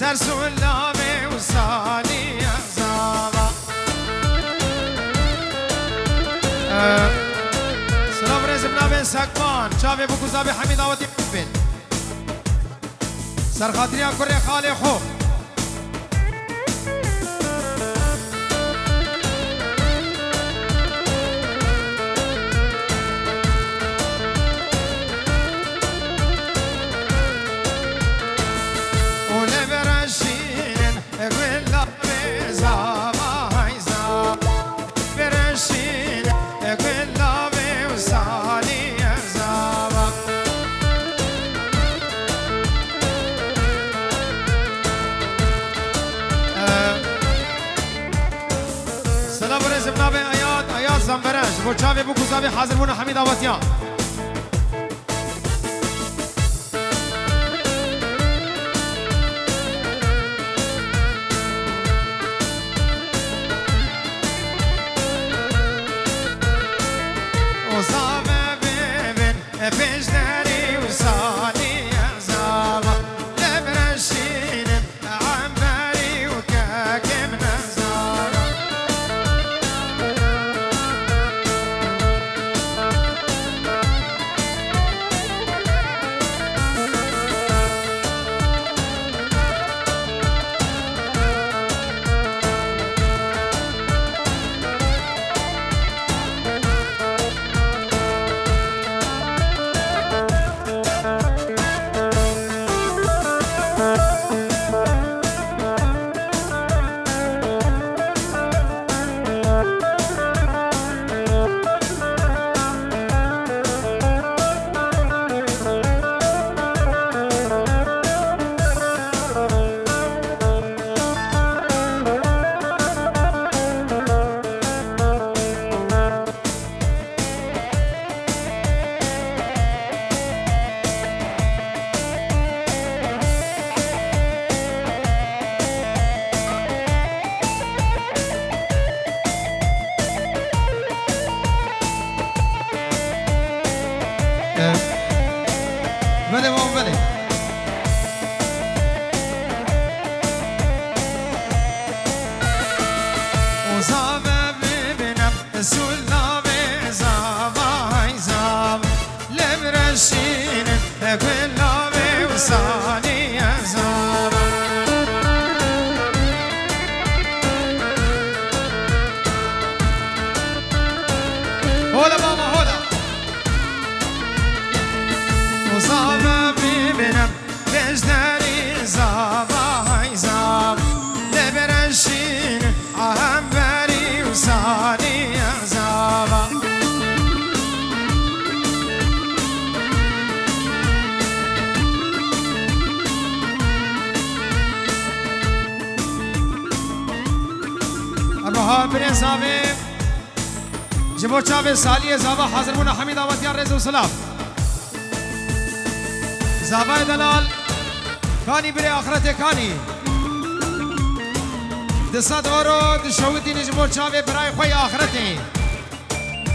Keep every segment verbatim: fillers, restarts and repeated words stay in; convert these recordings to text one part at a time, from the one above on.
Resulame û Salî Zava. Ee, silav rêzim navê Sekman. Çavê bû ku zavê Hemîd Awetî bin. Serxatiriya kurê xalê xwe. Ole vereşînin, e, gula bezava hayza. Vereşîn, e, gula ve salî zava. E, Silav û rêzim navê Ayat, Ayat Zembere. Ji bo çavê bû ku zavê hazirbûna Hemîd Awetiya. O zave bibin, e, pêşderî û salî zava. Lê bireşînin, e, emberî û kekê min zava. Belê, wan belê. O zave bibînim, Sulavê zavay zav, levreşînin, gulavê û salîye zav. Hola baba, hola. Û zava bibînim, Bejderî zava hay zav, lê bereşîn a hemberî û salî zava. Eroha birê zavê. Ji bo çavê saliyê zava hazirbûna Hemîd Awetiya rêz û silav. Zavayê delal, kanî birê axretê kanî. Du sed euro dişewitînî ji bo çavê birayê xwe yê axretê.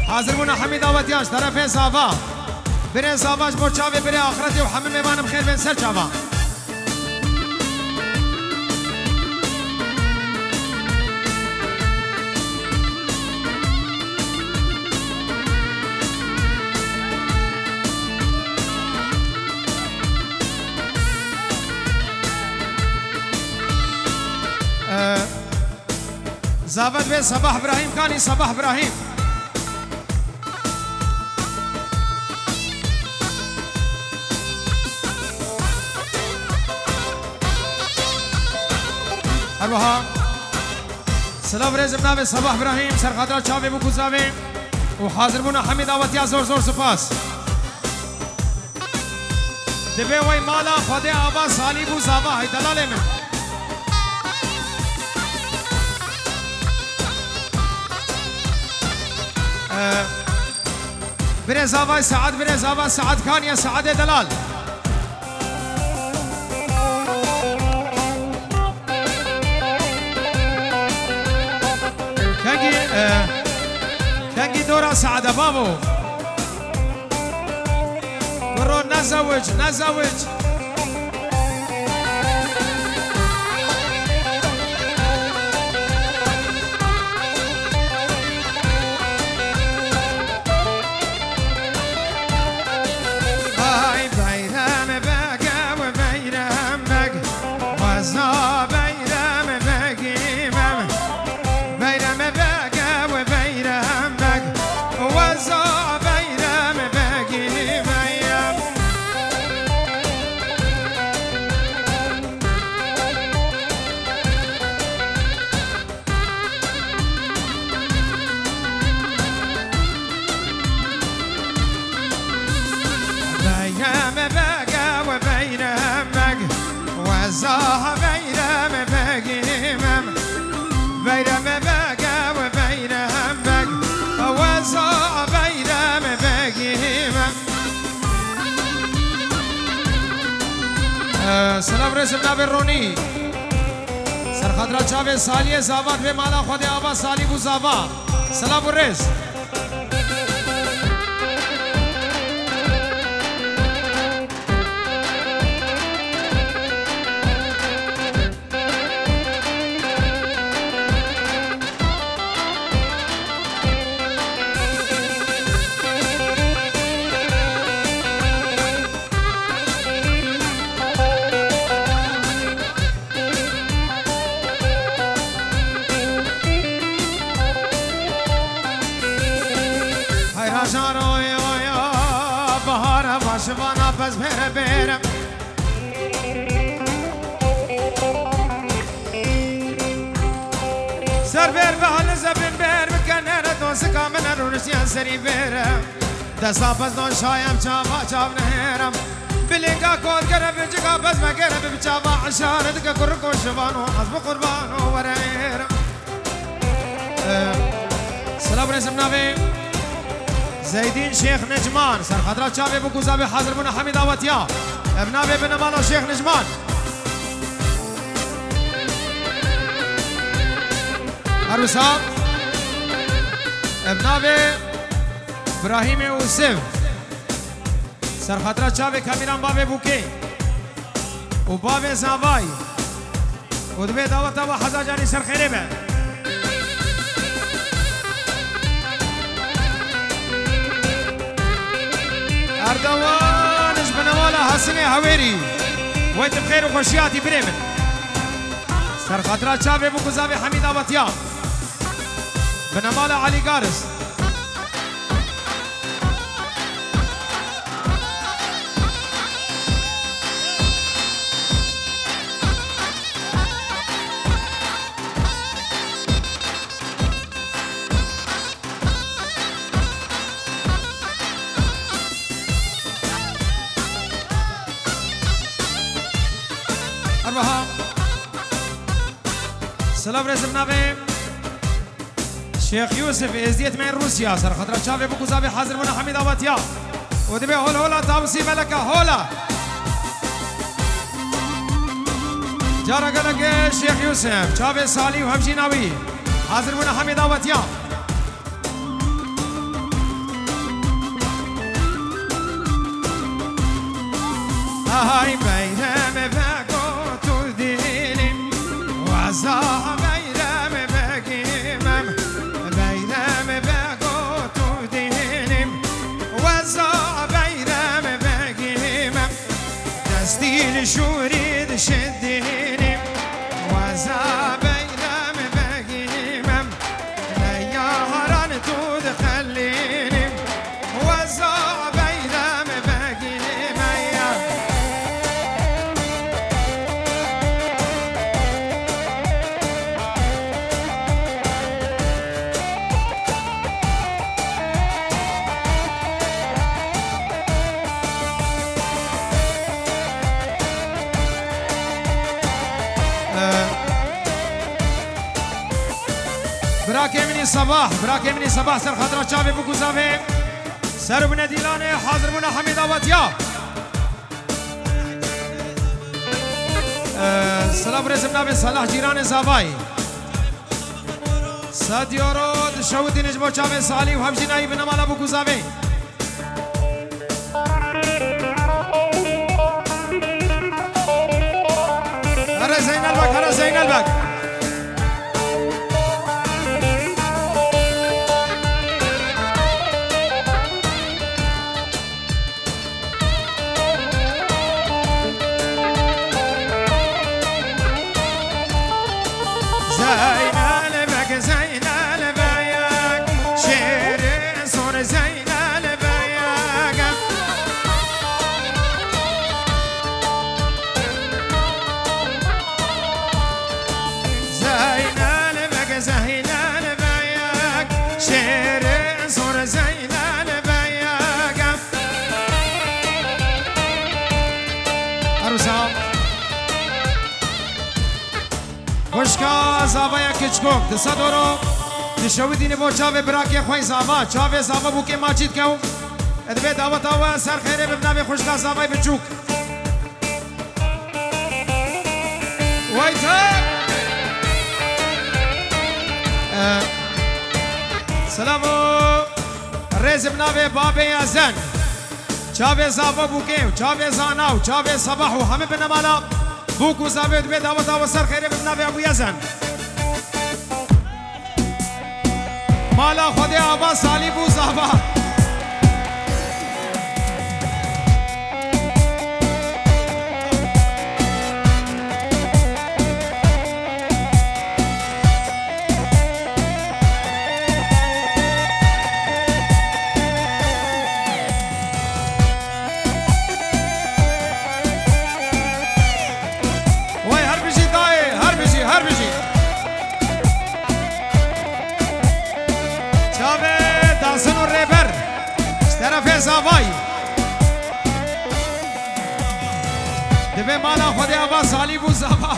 Hazirbûna Hemîd Awetiya ji terefê zava. Birê zava ji bo çavê birê axretê û hemû mêvanê bi xêr bên ser çava. Ee, Zavet ve Sabah Ibrahim kanî, Sabah Ibrahim. Her wiha silav rêzim navê Sabah Ibrahim, serxatira çavê bû ku zavê û hazirbûna Hemîd Awetiya zor zor spas. Divê wey mala Xwedê ava salî bû zava, hey delalê min. Ee, birê zavay saet, birê zava saet kaniye saetê delal. Kengî, e, kengî dora saete bavo. Kuro nezewic, nezewic. Silav rêz, bi navê Ronî. Serxatira çavê Saliyê Zava, divê mala xwe dê ava Salî bû Zava. Silav û rêz. Hey rajan oy oy oy, bahara başvana pez bêre bêre. Ser bêr ve halize bin bêr bike nere dozika min e rûniştiyan serî bêre. Desta pez don şayem çava çav nehêrem. Bilinga kot kere bincika pez me kere bi çava işare dike kuriko şivano ez bi qurbano were êrem. Silav rêzim navê Zeydîn Şêx Necman. Serxatira çavê bû ku zavê hazir bûne Hemîd Awetiya. Em navê bine mala Şêx Necman. Her wisa em navê Birahîmê Ûsiv. Serxatira çavê Kamîran bavê Bûkê û bavê Zavay û divê daweta we heza carî ser xêrê be. Erdewan ji binewala Hesinê Hewêrî. Wey tu bi xêr û xweşî hatî birê min. Serxatira çavê bû ku zavê Hemîd Awetiya. Binemala Elî Garis. Erbaha. Silav rêzim navê Şêx Yûsif, êzdiyet me Rûsya, serxatira çavê bû ku zavê hazir bûne Hemîd Awetiya. Û divê hol hola Tawusî Meleka hola. Cara gelek Şêx Yûsif, çavê Salî û hemjîna wî. Hazir bûne Hemîd Awetiya. Ay beyremê vego tu dînim, waza beyremê vegîmem. Beyremê vego tu dînim, waza beyremê vegîmem. Destî li şûrî dişidînim, waza beyremê vegîmem. Leyaran tu dixelînim, weza beyremê vegîmem. Birakê min î Sebah, birakê min î Sebah, serxatira çavê bû ku zavê ser bûne dîlanê, hazir bûne Hemîd Awetiya. Silav rêzim navê Salah Cîranê Zavayê. Sed euro dişewitîne ji bo çavê Salî û hemjîna wî, binemala bû ku zavê. Here Zeynel Beg, here Zeynel Beg. Zeynel Beg, Zeynel Beg, şêrê sor Zeynel Beg. Zeynel Beg, Zeynel Beg, şêrê sor Zeynel Beg. Her wisa. Xwişka Zavaya Kiçkok, di sed euro dişewitîne bo çavê birakê xwe Zava. Çavê Zava bûkê maçî dike û divê daweta we ser xêrê be bi navê xwişka Zavayê Biçûk. Haydi. Ee, Selam û rêz bi navê babê Ezen. Çavê zava bûkê û çavê zana û çavê sebah û hemî binemala bûk û zavê dibê daweta we ser xêrê bi navê Ebû Ezen. Mala Xwedê ava salî bû zava. Wey her bijî dayê, her bijî, her bijî. Çavê dasin û rêber ji terefê zavayî. Divê mala Xwedê ava salî bû zava.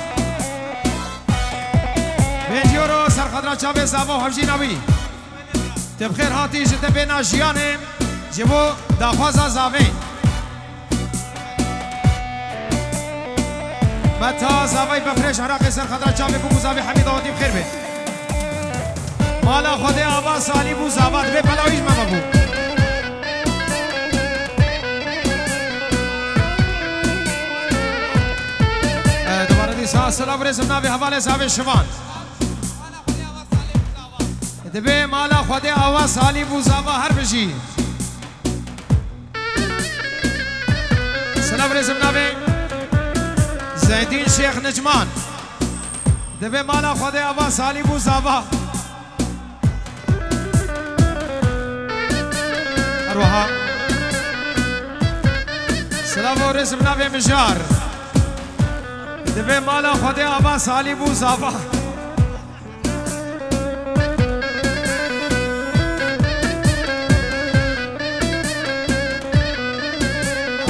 Vêndiyoro serxadra çavê zava û hevjîna wî. Te bi xêr hatî ji te bêna jiyanê ji bo daxwaza zavê. Me ta zavay bifrêş Iraqê ser xatira çavê bû ku zavê hemî dawetî bi xêr bê. Mala Xwedê ava salî bû zava dibê pela wî ji me ve bû. E, dubare dîsa silav û rêzim navê hevalê zavê şivan. Divê mala Xwedê ava salî bû zava her bijî. Silav rêzim navê Zeydîn Şêx Nicman. Divê mala Xwedê ava salî bû zava. Her wiha. Silav û rêzim navê Mijar. Divê mala Xwedê ava salî bû zava.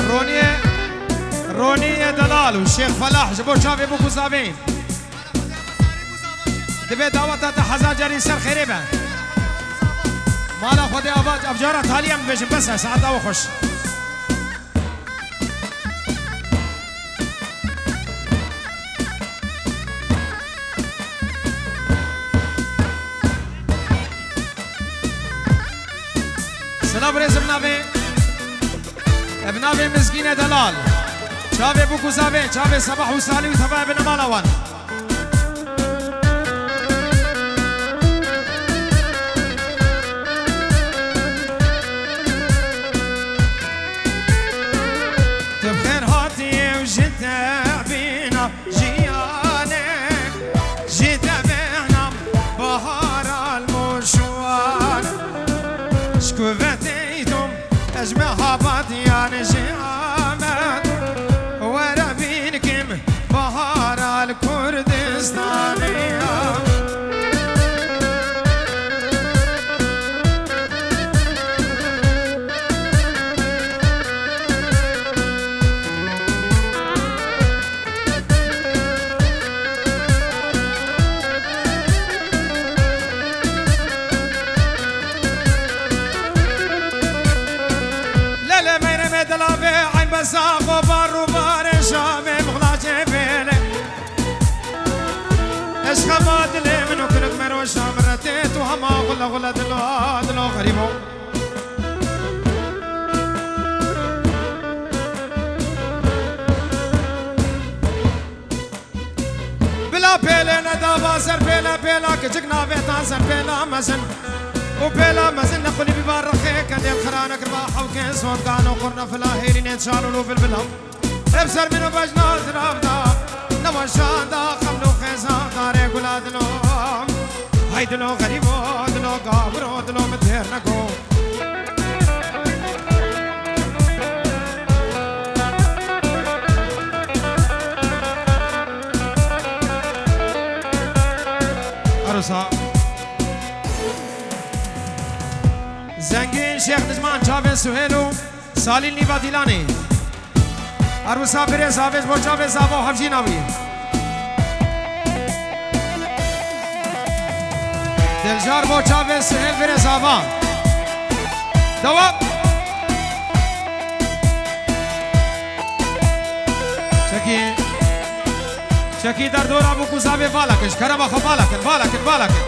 Ronîye, Ronîye Delal û Şêx Felah ji bo çavê bû ku zavê. Divê daweta te hezar carî ser xêrê be. Mala Xwedê ava, ev cara talî em dibêjin, bes e, saeta we xweş. Silav rêzim navê, ev navê Mizgîne Delal. Çavê bûk û zavê, çavê sebah û salî û teva binê mala wan. Tu bi xêr hatî û ji te bîna jiyanê, ji te bêhna bahar al mûşwan. Ji kuvetê dom ez ji mehabatiyan ji Amed were bîn kim. Bahara li Kurdistanê ya. Lele meyremê dilavê eyn besa xo bar û barê şamê mixlacê bêlê. Eşqe ba dilê min û kinik me roja min re tê tu hema xule xule dilo, dilo xerîbo. Bila pêlê nedaba ser pêle pêla kiçik navê tan ser pêla mezin. Û pêla mezin nexulî bîba rixê kedê xira nekirba hewkên sotgan û qurna fila hêrînê çal û lû bilbila. Ev ser min û bejna zirav da, neweşan da, xeml û xêzan darê gula dilo. Hay dilo xerîbo, dilo gaviro, dilo min têr neko. Arosa. Zengîn Şêx Nizman çavên Suhêl û Salî Nîva Dîlanê. Arwisa birêz avêj bo çavê zava û hevjîna wî. Dilcar bo çavê Suhêl birêz ava. Dewam. Çekî. Çekî derdora bû ku zavê vala kin, ji kerema xwe vala kin, vala kin, vala kin.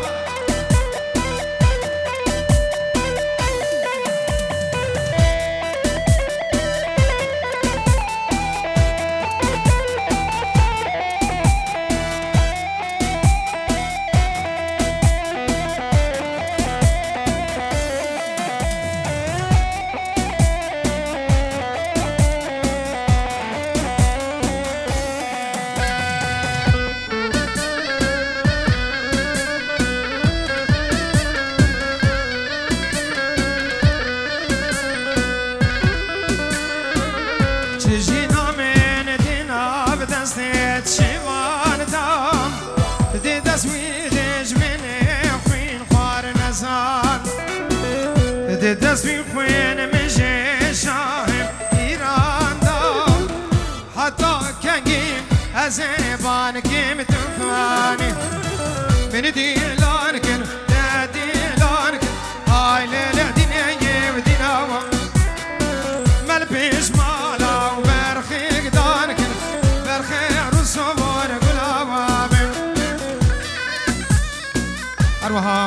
Çi jî namên di nav destê çivan da, di dest wî dijminê xwîn xwar nezan, di dest wî xwîn min jê şahê Îran da. Heta kengî ez ê bankêm tu fanî. Min dîlan kir, te dîlan kir. Ay lê lê dînê yev dîna wa. Mel pêş mala û berxêk dan kir. Berxê rûsovor gula wa be. Her wiha.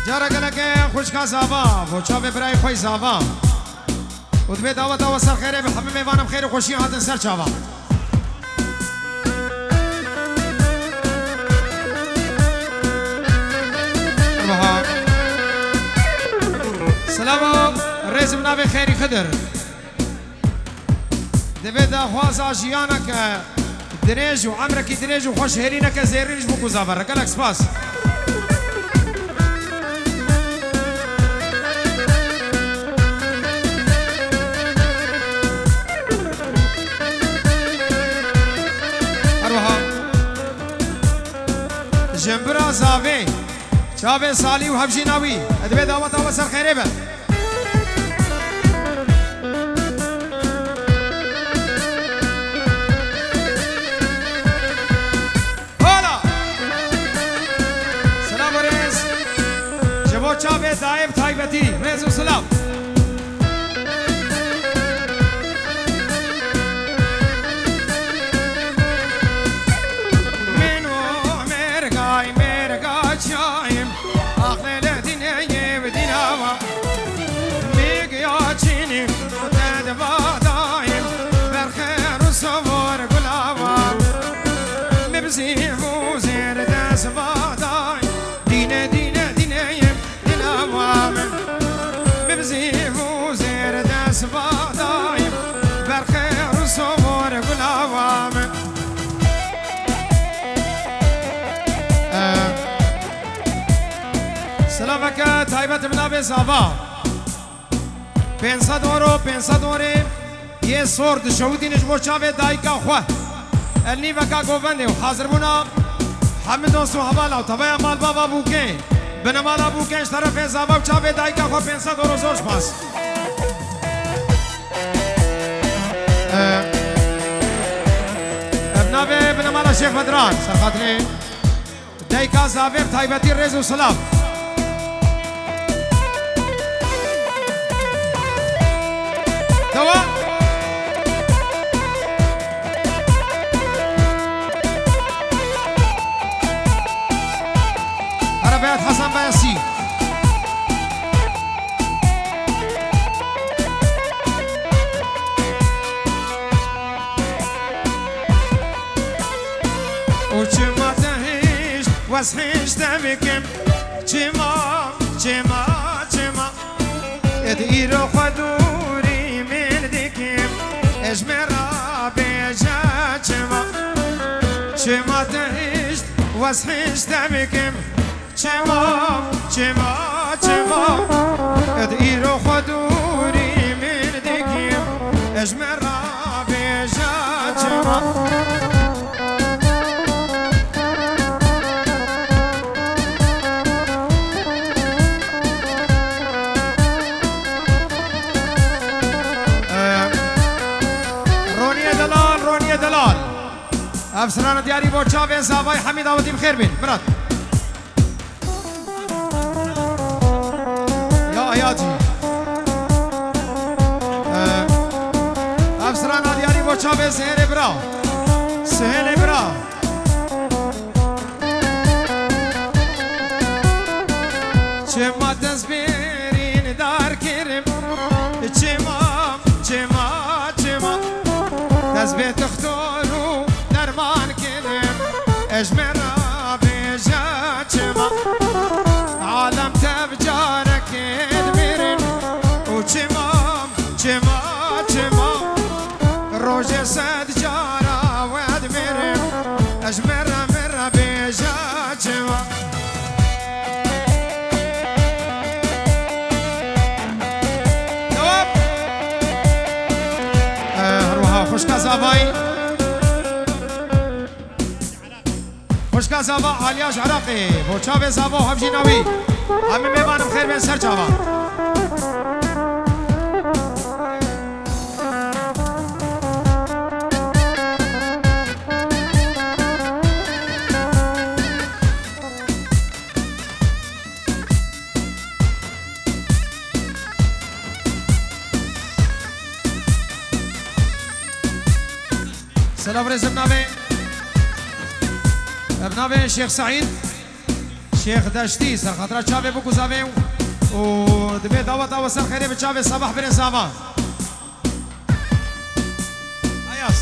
Cara geleke xwişka zava, bo çavê birayê xwe zava. Û divê daweta we ser xêrê be, hemî mêvanê bi xêr û xweşiyê hatin ser çava. Wiha. Selama, rêz bi navê Xêrî Xidir. Divê daxwaza jiyaneke dirêj û emrekî dirêj û xweşhêlîneke zêrîn ji bo ku zave re. Gelek spas. Her wiha. Jimbira zavê, çavê salî û hevjîna wî, divê daweta we ser xêrê be. Hola! Selam û rêz. Ji bo çavê dayê bi taybetî. Rêz û silav. Min û mêrgay, mêrga çayim. Aqlê lê dînê yev dîna wa. Mîg ya çînî te di vadayim. Berxê rûsovor gula wa. Mi bi zîv û zêr dest vadayim. Dîne, dîne, dîne yim dîna wa min. Mi bi zîv û zêr dest vadayim. Berxê rûsovor gula wa min. Ee, Silaveke taybet bi navê Zava. Pênc sed euro, pênc sed euro yê sor dişewitîne ji bo çavê dayika xwe. El nîveka govendê û hazirbûna hemî dost û hevala û teveya malbava Bûkê. Binemala Bûkê ji terefê Zava û çavê dayika xwe pênc sed euro zor spas. Ee, em navê binemala Şêx Bedran, serxatirê. Dayika Zavê bi taybetî rêz û silav. Dewa. Erebeyat Hesen Beyasî. û çima te hişt, wez hişt te bikim. Çima, çima, çima. Êd îro xwe dûrî min dikim. Ê ji me re bêje çima. Çima te hişt, wez hişt te bikim. Çima, çima, çima. Êd îro xwe dûrî min dikim. Ê ji me re bêje çima. Ee, Ronîye Delal, Ronîye Delal. Ev strana diyarî bo çavê Zavayê Hemî dawetî bi xêr bîn. Mirat. Ya hayatî. Ee, ev strana diyarî bo Çavê Sihêlê bira. Sihêlê bira. Çima destbêrîn dar kirim? Çima, çima, çima? Dest bê dixtor û derman kirim. Ez ji me re bêje çima? Alem tev carekê dimirin û çima, çima, çima? Rojê sed cara we dimirim, ez ji me re, me re bêje çima? Dewam. Eh, her wiha xwişka Zavayî. Xwişka Zava Aliya ji Iraqê, bo çavê Zava û hevjîna wî. Hemî mêvanim xêr bên ser çava. Selav rêz bi navê, bi navê Şêx Seîd, Şêx Deştî, ser xatira çavê bûk û zavê û dibê daweta we ser xêrê bi çavê Sabah birê Zava. Ayaz.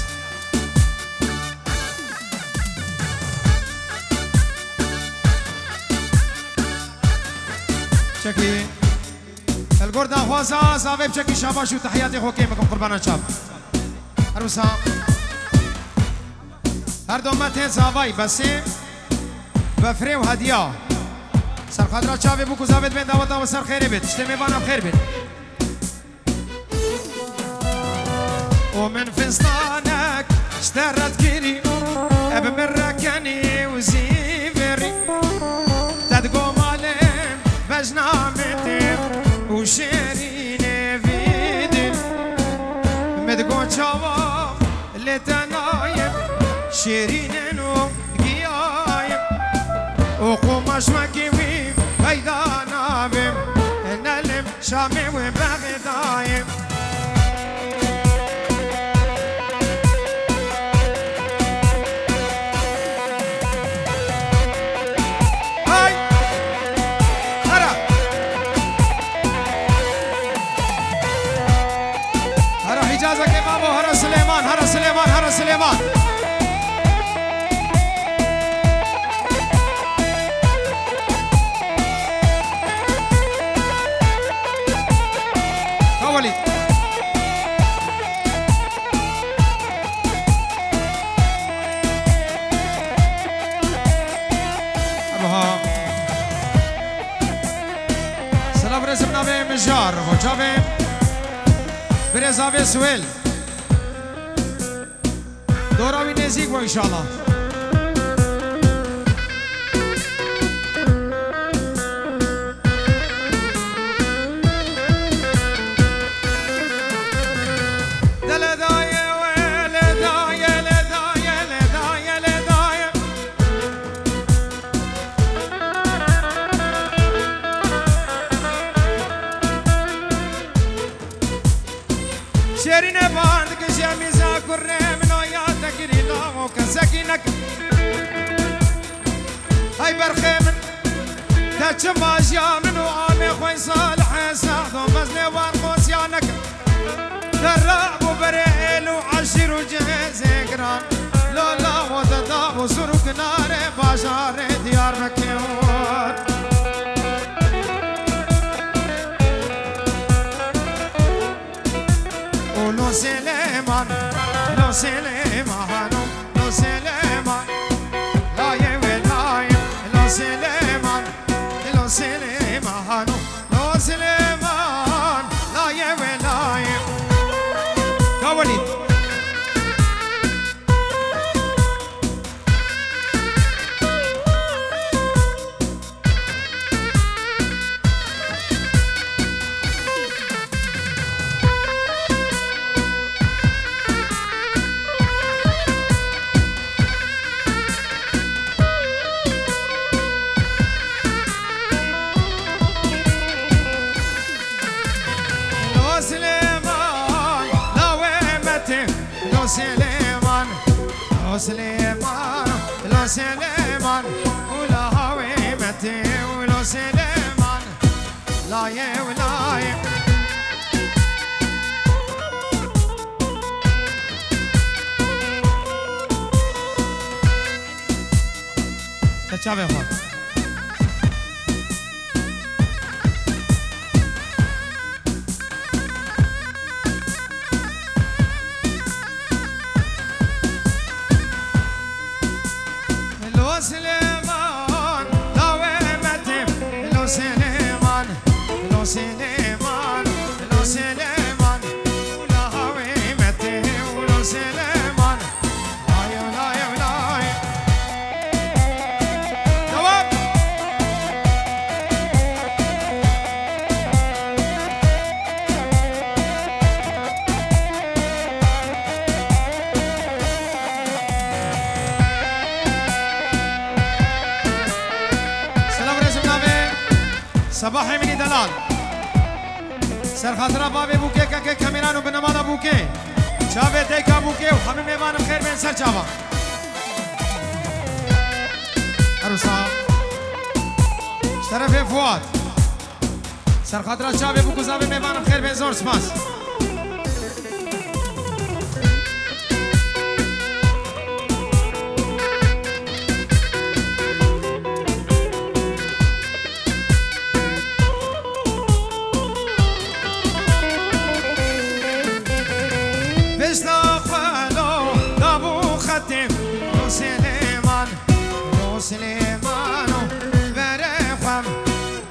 Çekî. Li gor daxwaza zavê bi çekî şabaş û tehiyatê xwe kêm bikim qurbana çav. Her wisa. Her do me tên zavayî besê vefrê û hediya. Ser xatira çavê bûk û zavê dibên daweta we ser xêrê bêt. Tiştê mêvana bi xêr bêt. û min fistanek ji te red kirî, e bi min re kenî û zîvirî. Te digo malê bejna min tê û şêrînê vî dîn. Min digo çawa lê te nayê, şêrînên û giyayê û qumaş wekî wî peyda nabê. Ne li Şamê wê Bexdayê. Hay! Hera! Hera Hicazekê mabo, hera Silêman, hera Silêman, hera Silêman. Ka welî. Ebuha. Selav rêz bi navê Mijar, bo çavê birêz avê Swêl. Dora wî nêzîk bo înşallah. Şêrîne band dikişe mîza kurê min o ya te kirî lawo kesekî nekin. Hey berxê min, te çima jiya min û amê xwe salihê sehdo meznê wan qosiya nekin. Te rabû berê êl û eşîr û cihêzê giran. Lo lawo te dabû sur û kinarê bajarê Diyarbekir. Û lo Silêman, lo Silêman, lo Silêman, layê wê layê, lo Silêman, lo Silêman, lo Silêman, layê wê layê. Ka welî. Lo Silêman, lo Silêman, lo Silêman, û la hawê metê û lo Silêman, layê û layê. Ser çavê xwe. Lo Silêman, lawê me têm. Lo Silêman, lo Silêman, lo Silêman, lawê me têm, lo Silêman. Lay, lay, lay. Devam. Selam rêzim navê Sebahê Minî Delal. Ser xatira bavê Bûkê, kekê Kemîran û binema de Bûkê. Çavê dayika Bûkê û hemî mêvanên xêr bên ser çavan. Her wisa. Ji terefê Fuat. Ser xatira çavê Bûk û zavê mêvanên xêr bên zor spas. Pişta xwe lo dabû xetê, lo Silêman, lo Silêmano, verê xwe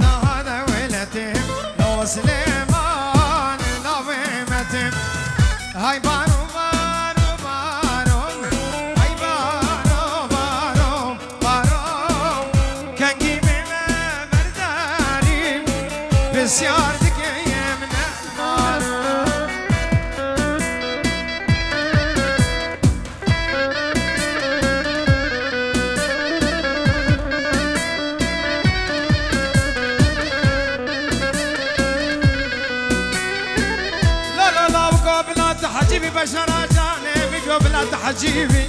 daha dewletê, lo Silêman, lavê metê. Hay baro, baro, baro, hay baro, baro. Baro, kengî bê me berdarî, pisyar dike yê min e baro. La la la, wika bila te hecî bî, beşara canê min, wika bila te hecî bî.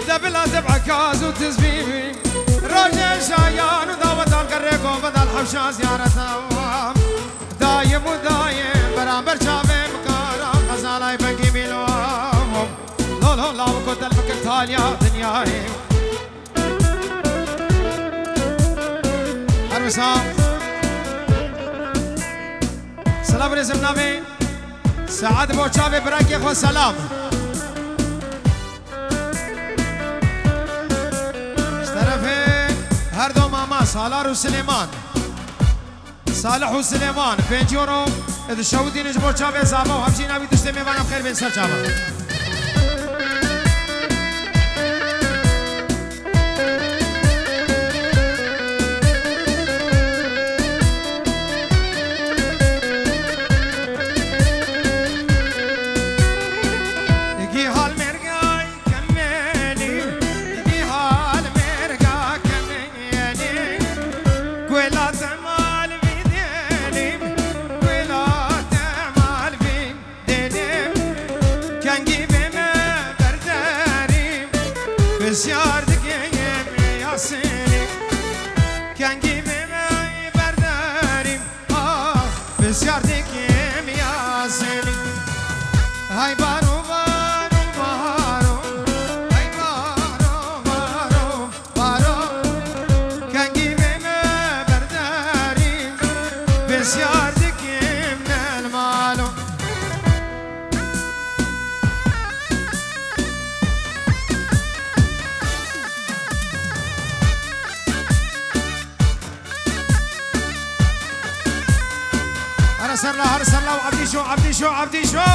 De bila teb'ekaz û tizbî bî. Rojê şayan û dawetan kerê govendal hewşa ziyareta. Dayim û dayim beramber çavê min kara xezalay bengî mîlo. Lo lo law ku telfikir taliya dinyayê. Her wisa. Selam rêzim navê. Saet bo çavê birakê xwe selam. Ji terefê her do mama Salar û Silêman. Salih û Silêman, pêncî euro, di şewitînin ji bo çavê zava û hemjîna wî tiştê mêvanan xêr bên ser çavan. Gîhal mêrgay kemelî, gîhal mêrga kemelî, guela te mal vî delî, guela te mal vî. Delim, kengî bê me berdarî, pisyar dikim ya Silî. Kengî bê me berdarî, ah, pisyar dikim ya Silî. Hay baro, baro, baro, hay baro, baro. Baro, kengî bê me berdarî, pisyar dikim nel malo. Hara serla, hara serla, Abdî şo, Abdî şo, Abdî şo.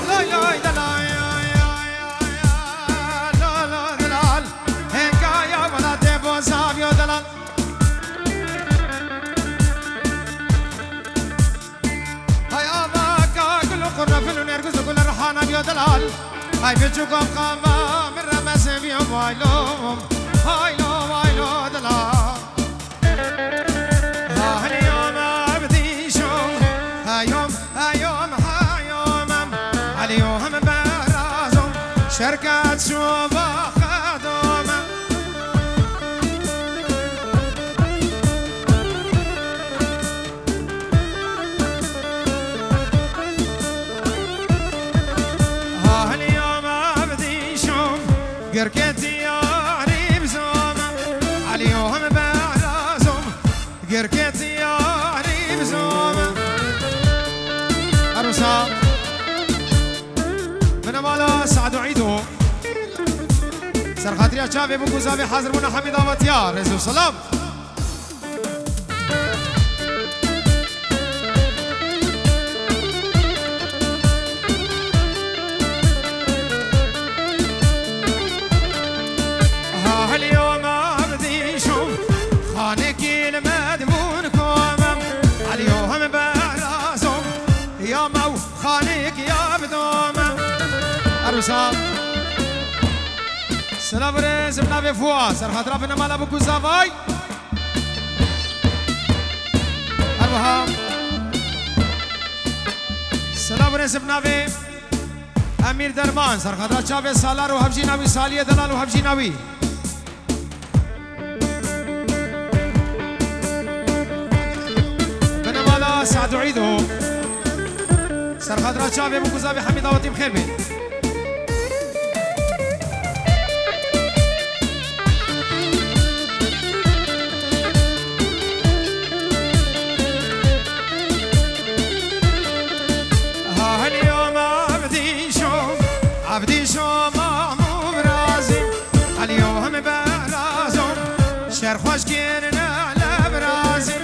Lay lay, der Delal, ay biçûka qama min remezê bîyo vaylo, haylo, vaylo delal. Ha, helîyo me bidîşo, heyom, heyom, heyom, helîyo hem berazom, şerket şova xedome. Ahliya mevdîşom, girketî yarî bizom, Elîyo hem berazom, girketî yarî bizom. Erosa, binamala Sa'd û Îdo. Serxatiriya çavê bû ku zavê hazir bûna hemî davetiya. Rêz û selam. Ha, helîyo me bidîşû, xanekî li me dibûn komem. Helîyo hem berazom, ya me û xanek ya bidomem. Erosa. Silav û rêz bi navê Fuwa, serxatira binamala bû ku zavay. Her wiha silav û rêz bi navê Emîr Derman, serxatira çavê Salar û hevjîna wî, Saliyê Delal û hevjîna wî. Binamala Sa'd û Îdo. Serxatira çavê bû ku zavê hemî dawetî bi xêr bê. Ha, helîyo me Evdîşo, Evdîşo mamû virazî, helîyo hem berazom, şer xweş kirine le virazî.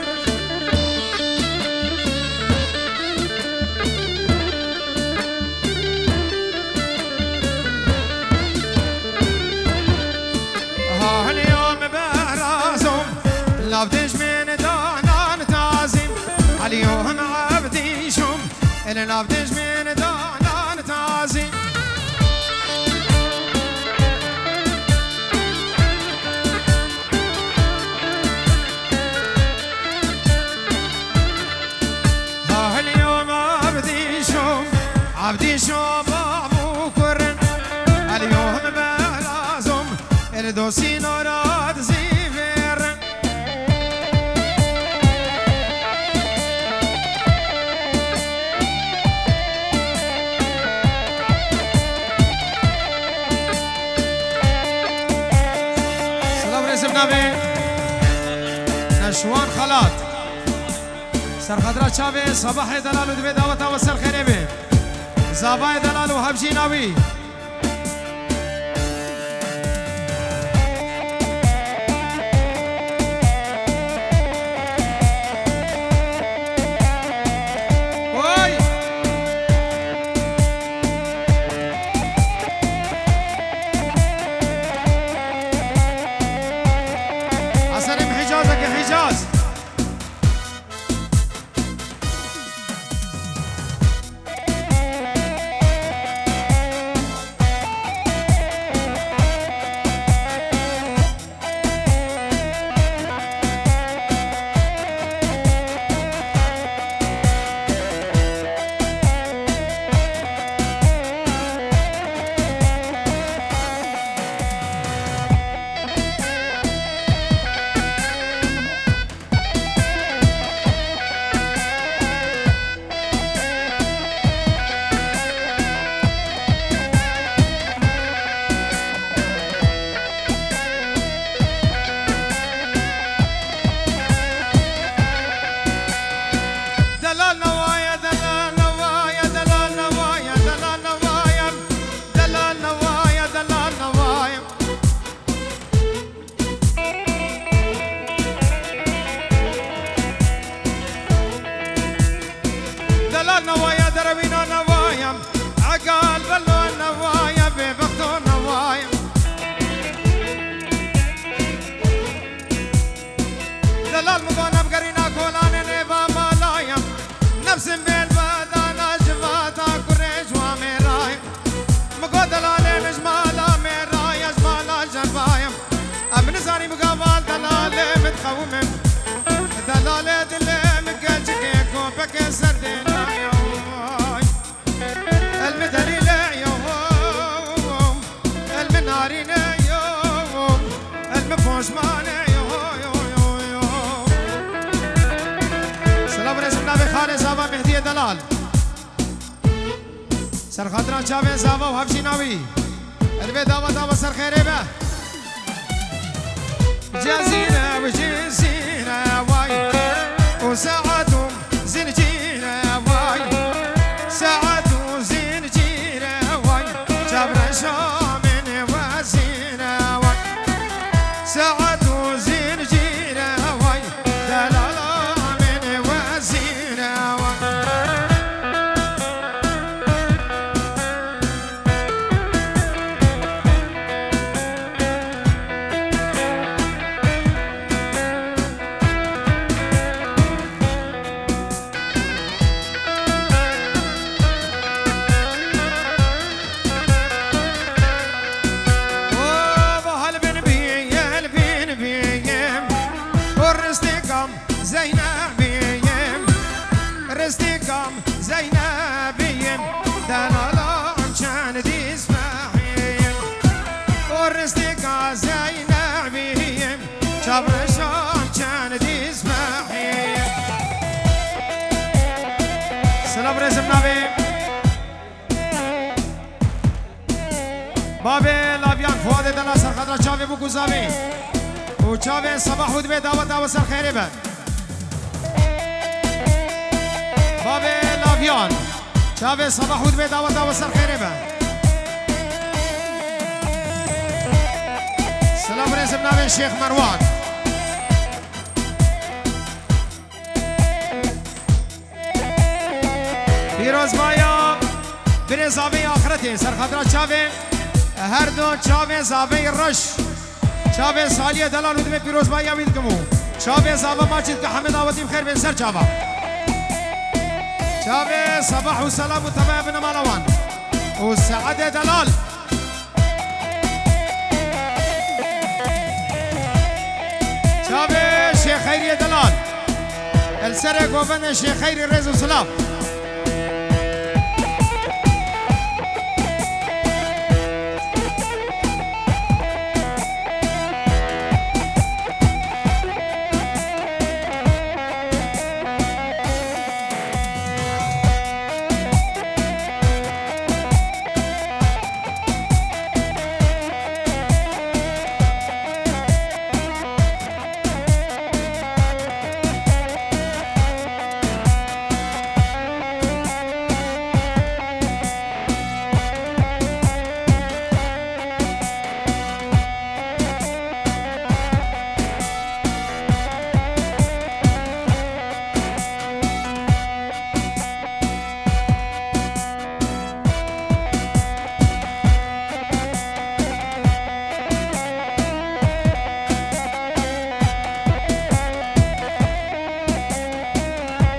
Ha, helîyo me berazom, lav dijmin danan tazîm, helîyo hem Evdîşom, li nav dijmin danan tazî. Ha, helîyo me Evdîşom, Evdîşo bab û kurin, helîyo hem berazom, li dostî nora dizîvêrin. Silav rêz bi navê Neşwan Xelat. Serxatira çavê Sabahê Delal û divê daweta we ser xêrê be. Zavayê Delal û hevjîna wî. Oy! Hasanê min Hicazeke Hicaz. Delalê dilê min, gencikê kopekê serdê nayê. El mi delîlê yo, el mi narînê yo, el mi pojmanê yo, yo, yo, yo. Silav rêzim navê xalê zava Mehdiyê Delal. Ser xatira çavên zava û hevjîna wî. Her vê dawa dawa ser xêrê be. Cezîre û cizîre way. Û saet û zincîre way. Saet û zincîre way. Çavreşa min wezîre way. Saet û zincîre way. Delala min wezîre way. Ova helbin bî, helbin bî, o ristê kam Zeynebiyim, ristê kam Zeynebiyim, delalan çend dîs fehiyim. O ristê ka Zeynebiyim, çavreşan çend dîs fehiyim. Silav rêzim navê. Bavê Lavyan Fuadê Delal ser xatira çavê bûk û zavê. Û çavê Sabah û divê dawa dawa ser xêrê be. Bavê Lavyan. Çavê Sabah û divê dawa dawa ser xêrê be. Silav rêzim navê Şêx Merwan. Pîrozbaya birê zavê axiretê, ser xatira çavê, her du çavê zavê reş, çavê Saliyê Delal û divê pîrozbaya wî dikim û çavê zava maçî dike Hemed Awetî bi xêr bên ser çava. Çavê Sabah û Selam û tevaya bine mala wan. Û Seedê Delal. Çavê Şêx Xeyriyê Delal. El serê govendê Şêx Xeyrî rêz û silav.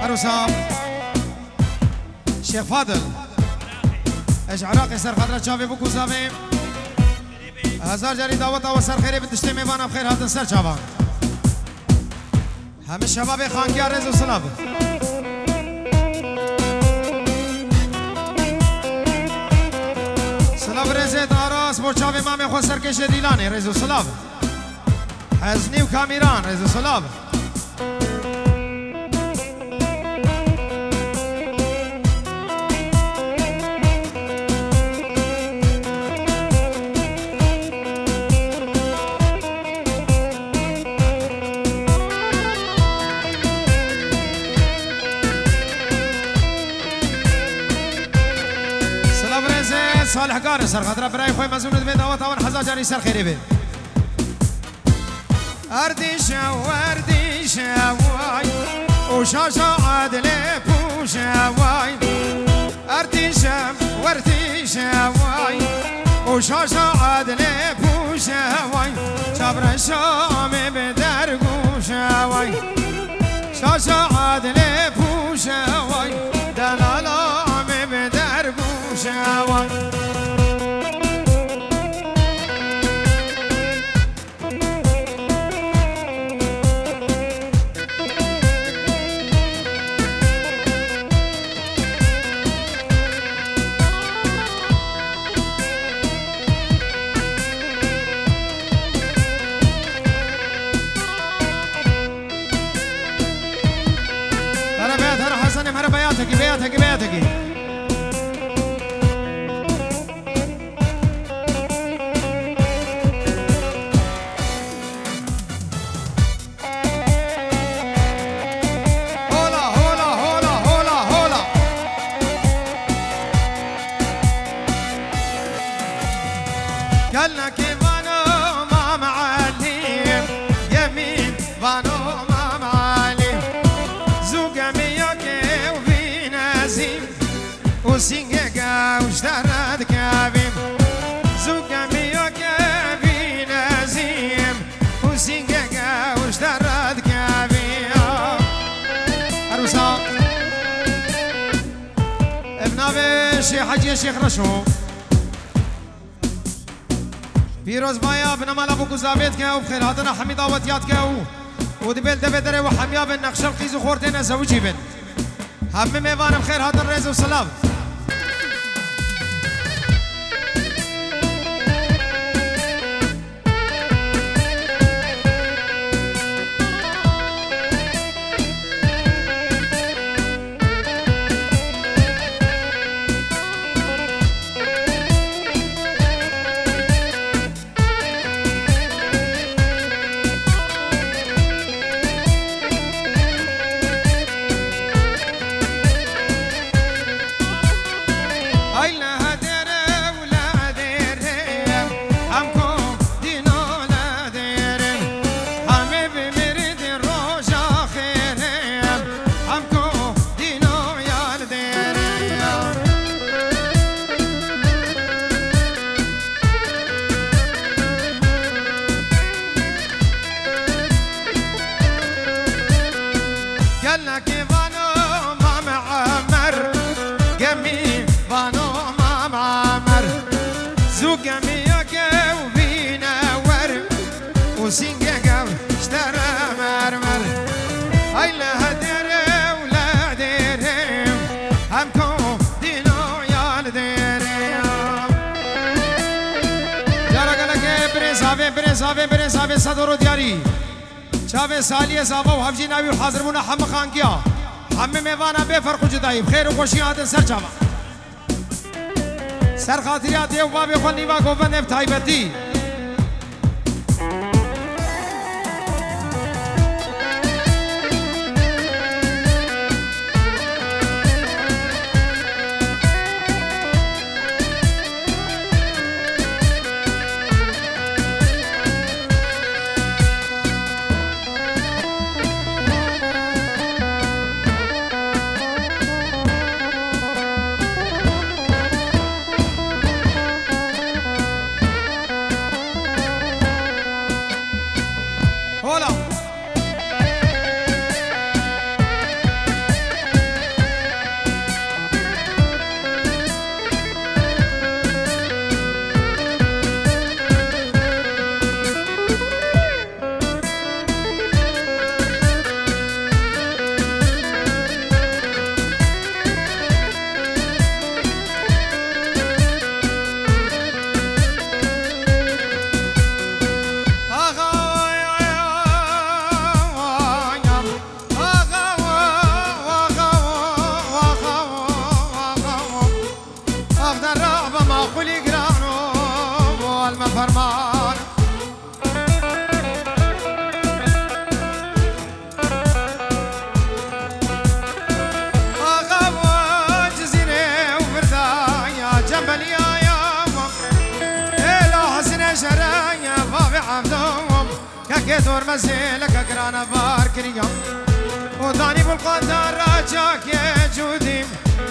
Erosa Şêx Fadil. Ez ji Iraqê ser xatira çavê bûk û zavê. Hezar carî daweta we ser xêrê bi tiştê mêvana bi xêr hatin ser çavan. Hemî şebabê Xankiya rêz û silav. Silav rêzê daras bo çavê mamê xwe serkêşê Dîlanê rêz û silav. Heznî û Kamîran rêz û silav. Silav rêzê Salihgar, ser xatira birayê xwe mezûn û divê daweta wan hezar carî ser xêrê be. Erdîşe werdîşe way, û şaşa edlê pûşe way. Erdîşe werdîşe way, û şaşa edlê pûşe way. Çavreşa me bi dergûşe way. Şaşa edlê pûşe way, delala me bi dergûşe way. Gelekî vano Mam Elî, yemîn vano Mam Elî. Zû gemiyokê û vînezî û sîngê gewş deredkevî. Zû gemiyokê vînezî û sîngê gewş deredkevî. Her wisa ev navê Şêx Heciyê Şêx Reşo. Pîrozbaya binema lav û kuzavê dike û bi xêrhatina hemî dawetiya dike û, û dibê li devê derê û hemiya bin nexşel qîz û xortê ne zewicî bin. Hemî mêvan bi xêr hatin, rêz û silav. Gelekî vano Mam Emer, gemî vano Mam Emer. Zû gemiyeke û vîne wer û sîngeke û ji te re mermer. Hay le hedêre û le dêre, hem ko dîno ya li dêre. Cara geleke birê zavê, birê zavê, birê zavê sedoro diyarî. Çavê saliyê zava û hevjîna wî û hazirbûna hemî xangiya. Hemî mêvana bê ferq û cudayî. Bi xêr û xweşî hatin ser çava. Ser xatiriya dê û bavê xwe nîva govendê bi taybetî. Hola. Axa wa Cizîrê û Virdaya, Cembeliya ya wa. Êla Hesînê Şeraya, Vavê Evdo wa. Kekê Dormezê leke girane bar kiriya. Û danî bulqan da raca ke cûdî.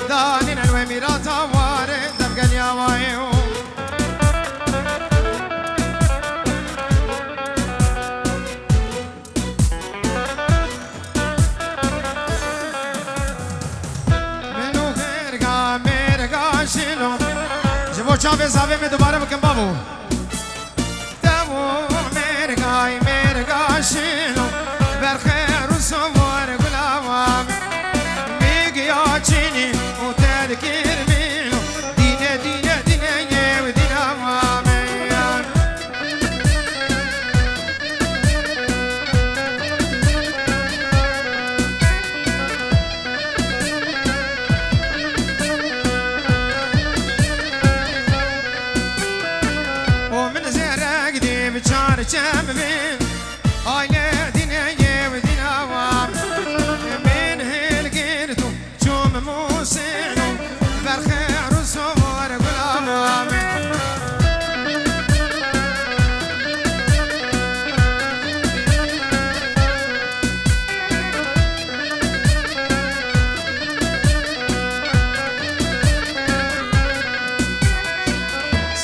Danî ne wê mîrata warê devgeliya wayê û. Min û mêrga, mêrga şîlo. Ji bo çavê zavê me dubare bikim bavo. Devo mêrgay, mêrga şîlo. Berxer û sowar gulawa. Mîgiya çînî û tedkir mîlo. Dîne, dîne, dîne yew dîna wa me.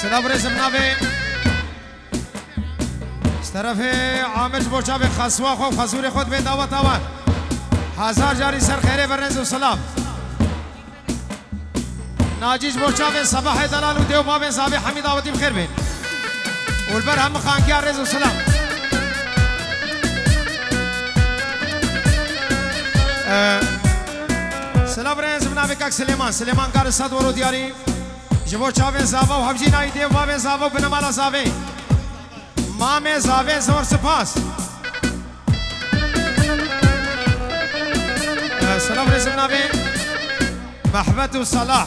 Silav rêzim navê. Ji terefê Amir ji bo çavê xeswa xwe û xezûrê xwe dibê daweta wan. Hezar carî ser xêrê ve rêz û silav. Nacî ji bo çavê Sebahê Delal û dê û bavên zavê Hemîd Awetî bi xêr bên. Û li ber hemû xangiya rêz û silav. Ee, silav rêz bi navê Kak Silêman. Silêman Garis Sad Wero Diyarî. Ji bo çavên zava û hevjînayî dê û bavên zava û binemala zavê. Mamê zavê zor spas. Ee, silav rêzim navê Mehbet û Salah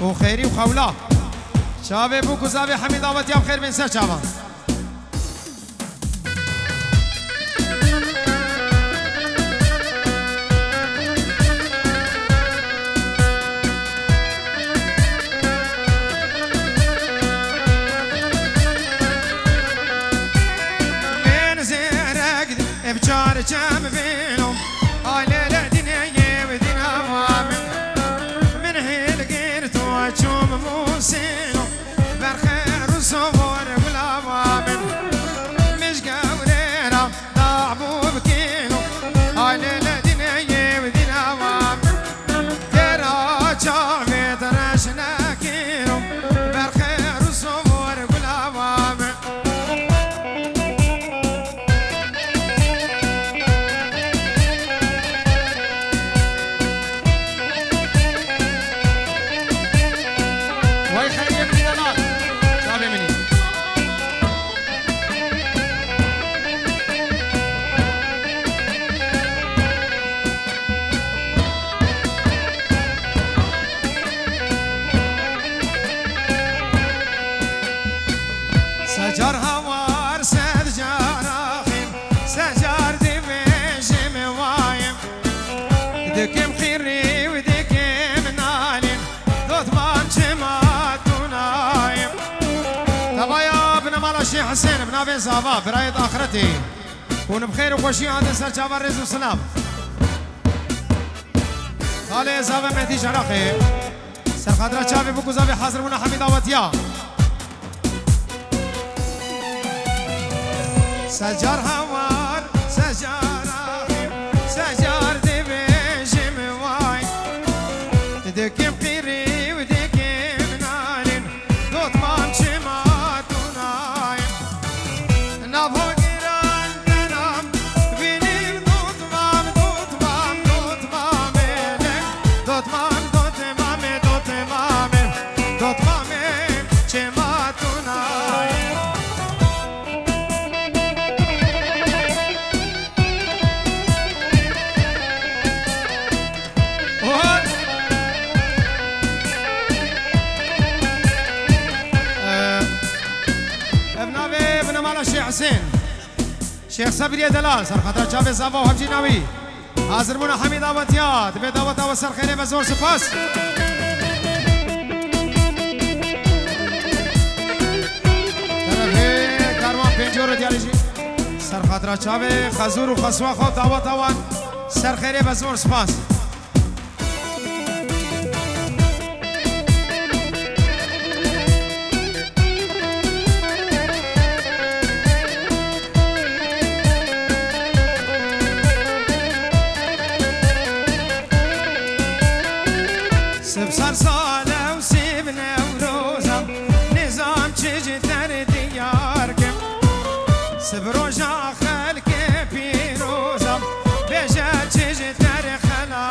û Xêrî û Xewla. Çavê bûk û zavê Hemîd Awetiya bi xêr bên ser çavan. Min zêrek ev çar çem vêlo, alele dinê yev dinava min. Min hêl gir to çûm musêlo, berxer û sovor gulava min. Min ji gewrê ra Dabû bikîno, alele dinê yev dinava min. Gera çavê te reş nekîno, berxer û sovor gulava min. Wey xeyrê min î delal, çavê min î. Secar hawar, secar axîn, secar dibêjim wayim. Dikim xîrî û dikim nalîn, dotmam çima tu nayim. Tevaya binemala Şêx Hisên, bi navê Zava, birayê di axretê. Hûn bi xêr û xweşî hatin ser çava rêz û silav. Talê Zava Mehdî Ceraqê. Serxatira çavê bûk û zavê hazirbûna Hemîd Awetiya. Secar hawar, secar axîm, secar dibêjim way. Dikim qîrî û dikim nalîn, dotmam çima tu nayîn. Navo giran denam, vînî dotmam, dotmam, dotmamê lê. Dotmam, dotmamê, dotmamê, dotmamê, çima tu nayî. Oho! Ee, ev navê binemala Şêx Hisên. Şêx Sebriyê Delal, serxatira çavê Zava û hevcîna wî. Hazirbûna Hemîd Awetiya, dibê daweta we ser xêrê be, zor spas. Terefê Karwan Pêncî Oro diyarî jî. Serxatira çavê Xezûr û Xeswa xwe daweta wan ser xêrê be, zor spas. Sib ser sale û sib Newroza, nizam çi ji te re diyar kim. Sib roja xelkê pîroza, bêje çi ji te re xela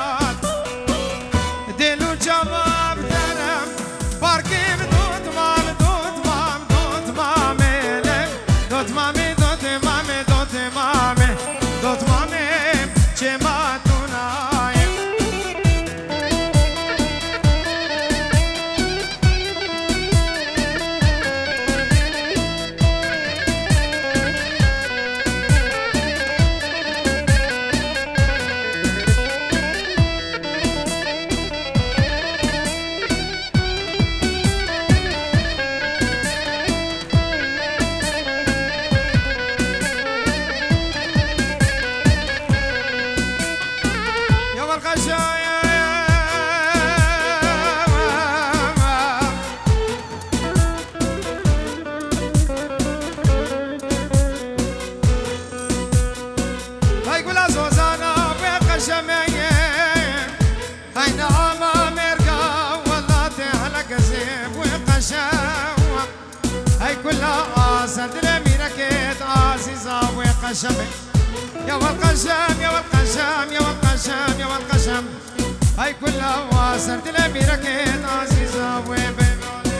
Hey kula ser dilê mîrekêt azîza wê qeşemê. Ya wel qeşem, ya wel qeşem, ya wel qeşem, ya wel qeşem. Hey kula ser dilê mîrekêt azîza wê bêvanê.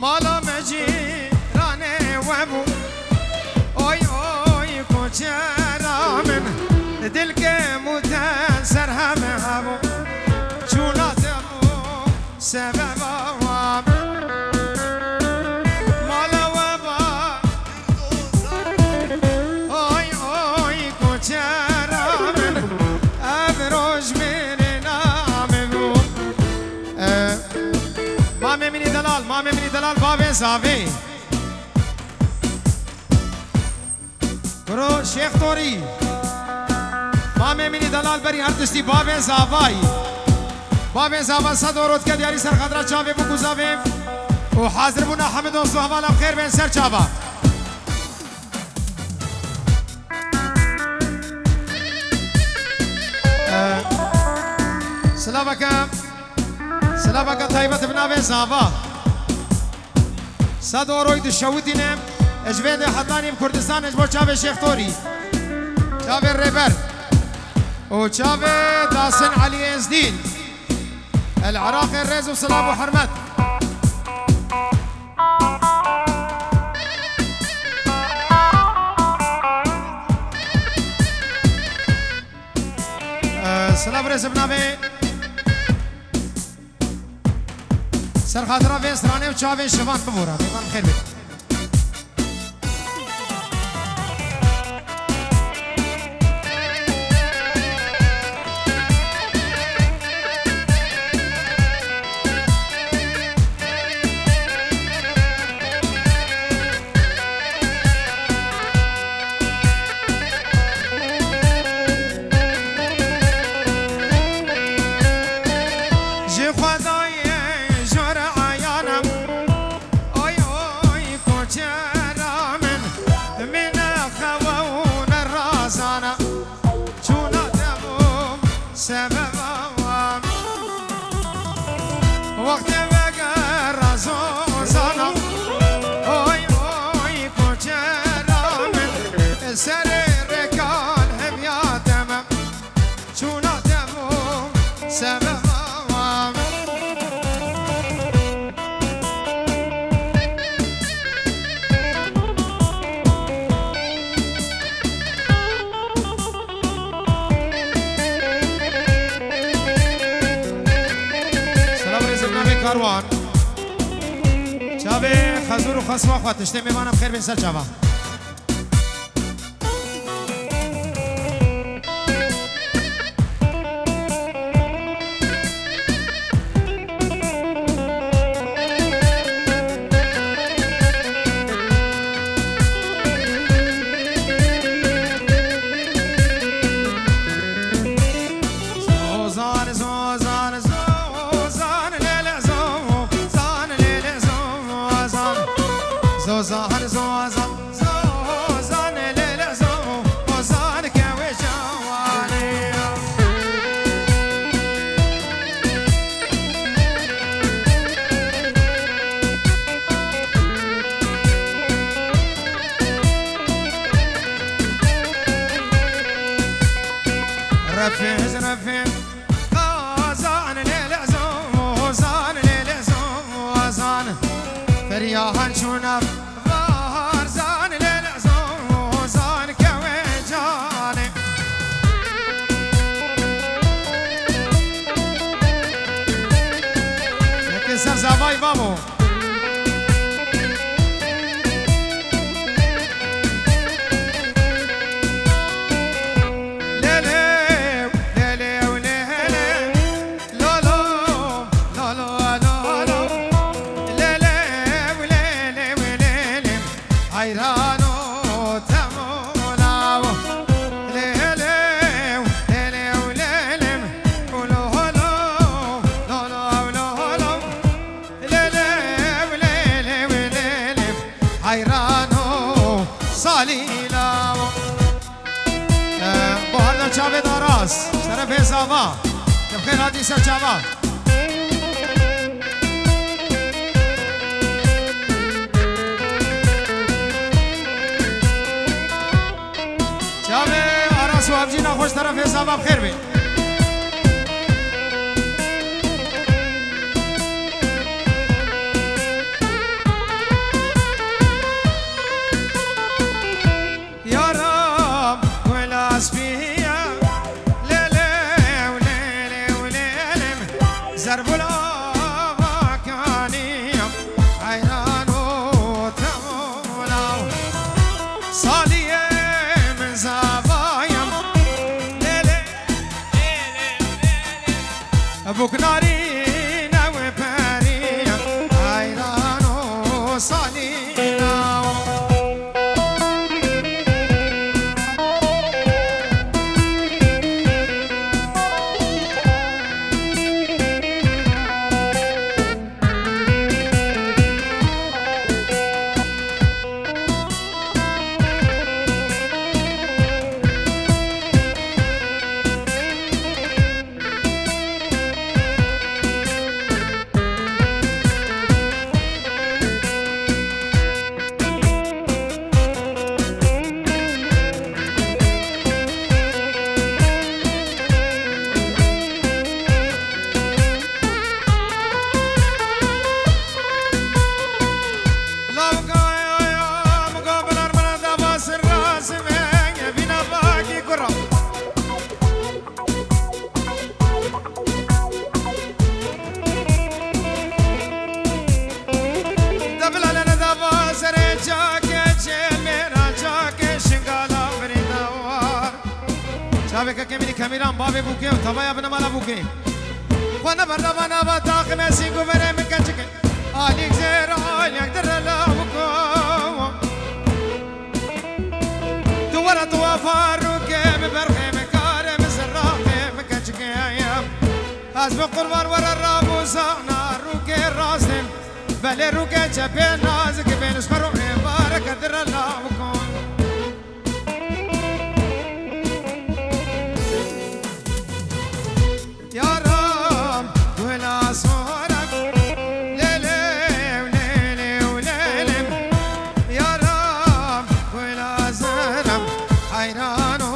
Mala me cîranê we bû. Oy, oy, koçera min. Dilkê mû te ser heme hebû. Çûna te bû sebeba wan. Mala we ba. Oy, oy, koçera min, ev roj mêrê name bû. E, Mamê min î delal, mamê min î delal, bavê zavê. Kuro Şêx Torî. Mamê min î delal berî her tiştî bavê zavayî. Bavê zava sed euro dike diyarî ser xatira çavê bû ku zavê. Û hazir bûna hemî dost û hevala bi xêr bên ser çava. Silaveke, silaveke taybet bi navê Zava. Sed euroyî dişewitîne, ji vê de hetanî bi Kurdistanê ji bo çavê Şêx Torî. Çavê Rêber. Û çavê Dasin Elî Êzdîn. El Iraqê rêz û silav û hurmet. Silav rêz bi navê ser xatira vê stranê û çavên şivan bibûra. Mêvan xêr bê. Ji Xwedayê jor ayana. Oy, oy, koçera min, min nexewe û nerazana. Çûna te bû sebeba wan. Wextê vegera zozana. Oy, oy, koçera min, serê rêkan hemiya te me. Çûna te bû sebeba wan. Selam rêzim navê Karwan. Çavê xezûr û xesma xwe tiştê mêvana bi xêr bên ser çava. Zozan, zozan, zozan, lele zozan, lele zozan. Zozan, zozan, zozan, lele zozan, kewê cawanê. Refez, refez. Ozan lê lê zozan, lê lê zozan. Feryahan çûna varzan, lê lê zozan kewê canê. Yekê ser zavay babo. Çavê Daras, şerefê zava. Te bi xêr hatî ser çava. Çavê Aras û Hevcîna xweş, şerefê zava bi xêr bê. Yaram, gula spî ye, lê lê û lê lê û lê lê min. Zerbula vakanî ye, heyran û temûna. Saliyê min zava ye, lê lê, lê lê, lê lê. Bûk narîne wê perî, heyran û salîna. Çavê kekê min î kemîran bavê bûkê û tavaya binema la bûkê. Xwe neber nava nava taxime sîng û verê min keçike. Alîk zêr alîk dire la bûko. Tu were tu wafa rûkê min berxê min karê min ziraqê min keçikê ye. Ez bi qurban were rabûzana rûkê rastê. Belê rûkê çepê nazik bên ji xwe rû êvareke dire la bikon. Yaram, gula sorak, lê lê û lê lê û lê lê. Yaram, gula zeram, heyran û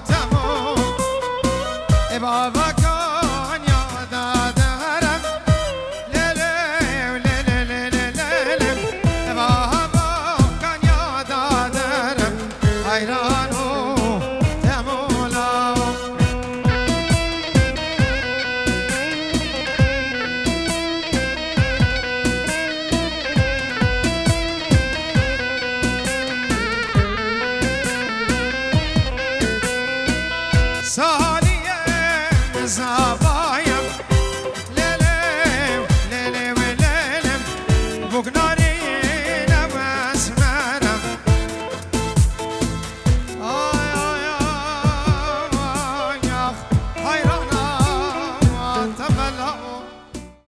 temû. Ê bava kanya daderam, lê lê û lê lê lê lê lê lê. Ê bava kanya daderam, heyran